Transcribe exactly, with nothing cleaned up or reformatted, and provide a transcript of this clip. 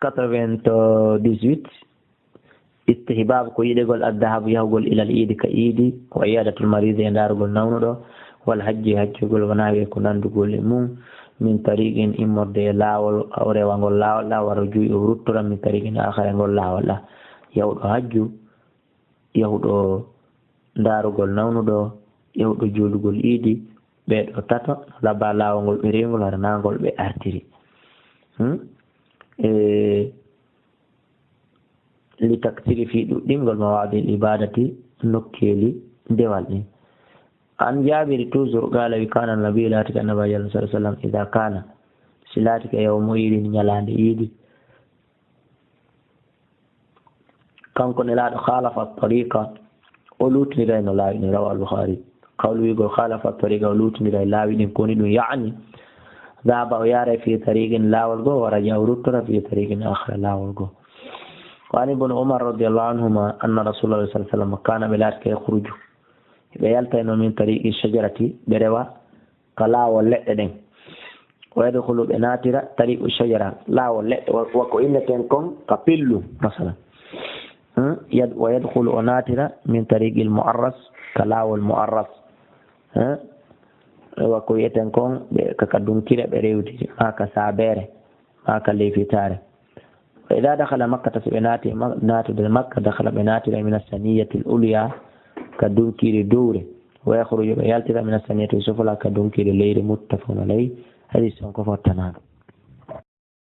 Quatre-vingt-dix-huit. Istihbaabu, ko yiɗegol, addahabu, yahugol, ilal iidi, ka iidi, wa iyadatul maridi, e ndaarugol nawnuɗo, wal hajji, hajjugol, wa nahwi, ko nanndugol e mum, min tariqin, immorde e laawol, aw rewangol laawol ɗa, wa rujuu'i, o ruttora, min tariqin aakhara, e ngol laawol ɗa. Yahuɗo hajju, yahuɗo ndaarugol nawnuɗo, yahuɗo juulugol iidi, ɓee ɗo tato, labba laawol ngol ɓe rewi ngol, hara naa ngol ɓe artiri. Hmm? E, li taksiri, fii ɗuɗɗingol, mawaadil ibaadati, nokkeeli dewal ɗin. An Jaabiri toujours, qaala, wi, kaana nabi, laatike Annabaajo Allah sallallahu alaihi wasallam, idaa kaana, si laatike yawmu iidin, ñalaande iidi, kanko Nelaaɗo, khaalafa tariqa, o luutiniray no laawi ɗin, rawahu al-Bukhari. Qawlu, wi'ugol, khaalafa tariqa, o luutiniray laawi ɗin, ko woni ɗum, ya'ni, dhahaba, o yaaray, fi tariqin, laawol goo, wa raja'a, o ruttora, fi tariqin akhara, laawol goo. Wa an Ibn Umar radiyallahu anhuma anna Rasulallah sallallahu alaihi wasallam kaana, ɓe laatike, yakhruju, ɓe yaltayno, min tariqi shajarati, ɓe rewa ka laawol leɗɗe ɗen. Wa yadkhulu, ɓe naatira, tariqu shajara, laawol leɗɗe, wa, wa ko inneten kon ka pillu, masalan. Hmm? Yad-, wa yadkhulu, o naatira, min tariqil mu'arras, ka laawol mu'arras. Hmm? Wa ko wi'eten kon, ɓe, ka, ka dunkire ɓe rewdi, maa ka saabeere, maa ka leyfitaare. Wa idha dakhala Makkata, si ɓe naati ma-, naatude Makka, dakhala, ɓe naatira, min as-saniyatil ulya, ka dunkire dowre. Wa yakhruju, ɓe yaltira, min as-saniyatil sufla, ka dunkire leyre. Muttafaqun alayh. Hadis on ko fottanaango.